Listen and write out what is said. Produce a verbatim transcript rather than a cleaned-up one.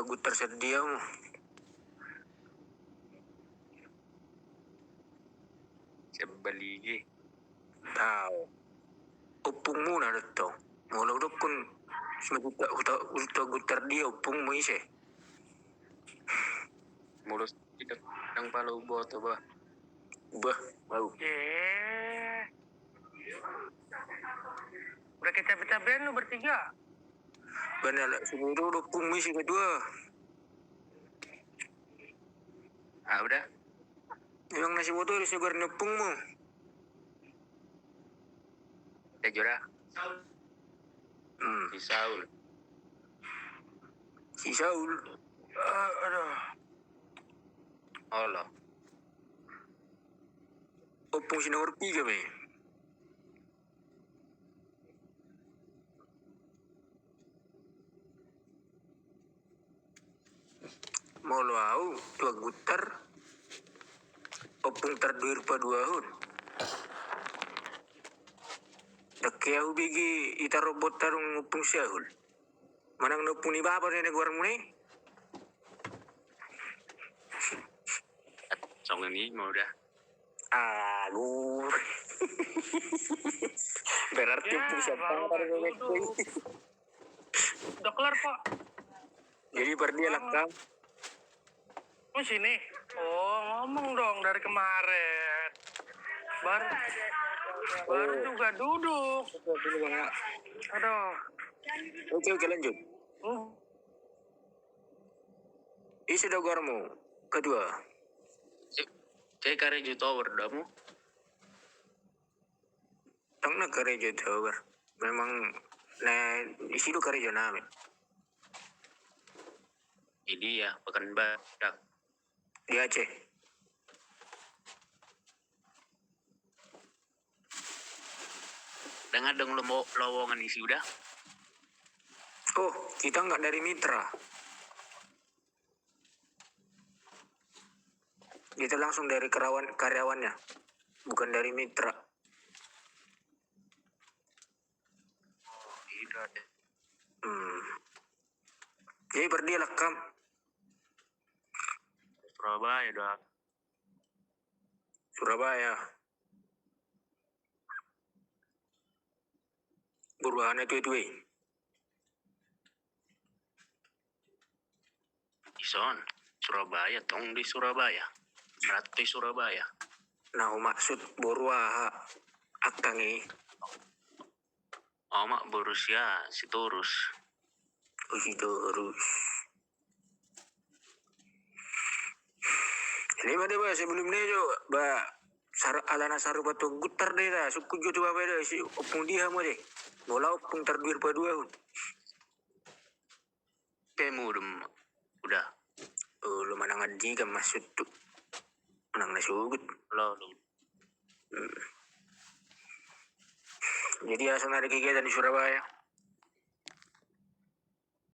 Guntar, sadia hamu? Sebalige. Tau. Ompungmuna do tong. Molo hudokkon, huta, huta, huta Guntar dia ompungmu ise? Molo tidak nang pala huboto bah. Bah, mau. Eh. Udah kecabe-cabean lu bertiga. Benar, lah, si Bodo do ompungmu ise kedua. Ah, udah. Emang na si Bodo do sagoar ni ompungmu? Udah, jora. Hmm. Si Saul. Si Saul. Ah, aduh. Olo. Ompung si nomor tiga be. Molo au, Tuan Guntar, ompung tardua i rupa dua on. Ndang ke au bege ita rombot tadung ompung Saul. Manang na ompung ni bapa do na goarmuna i? Songon i ma udah. Aduh. Berarti ya, ompung siapa baru, baru duduk. Udah kelar, Pak. Jadi, Pardia, ah, lakam. Oh, sini. Oh, ngomong dong dari kemarin. Baru, baru, oh, juga duduk. Betul, betul, Bang, ya. Aduh. Oke, oke, lanjut. Hmm. Ise do goarmu kedua? Saya karejo tower do hamu. Tong na karejo tower. Memang na isi do karejo nami. Di dia, Pekanbaru. Di Aceh. Dengan dong lomo-, lowongan isi udah. Oh, kita nggak dari mitra. Kita langsung dari kerawan-, karyawannya, bukan dari mitra. Oh, tidak. Hmm. Jadi, Pardia, lakam? Surabaya dah. Surabaya. Boru aha na tuatua i? Ison, Surabaya, tong di Surabaya. Meratte Surabaya. Na humaksud boru aha, angkang i? Omak boru sia, Sitorus. Oh, Sitorus. Ini ma deba sebelum ni jo, ba, sar-, ala na sarupa tu Guntar deba, sungkun jo tu bapa deba, si ompung dia ma de. Molo ompung tardua i rupa dua on. Pe mudum, udah. Oh, lu manang andigan maksud tu. Manang na sogot. Lo, lo. Hmm. Jadi, asa na ada kegiatan di Surabaya?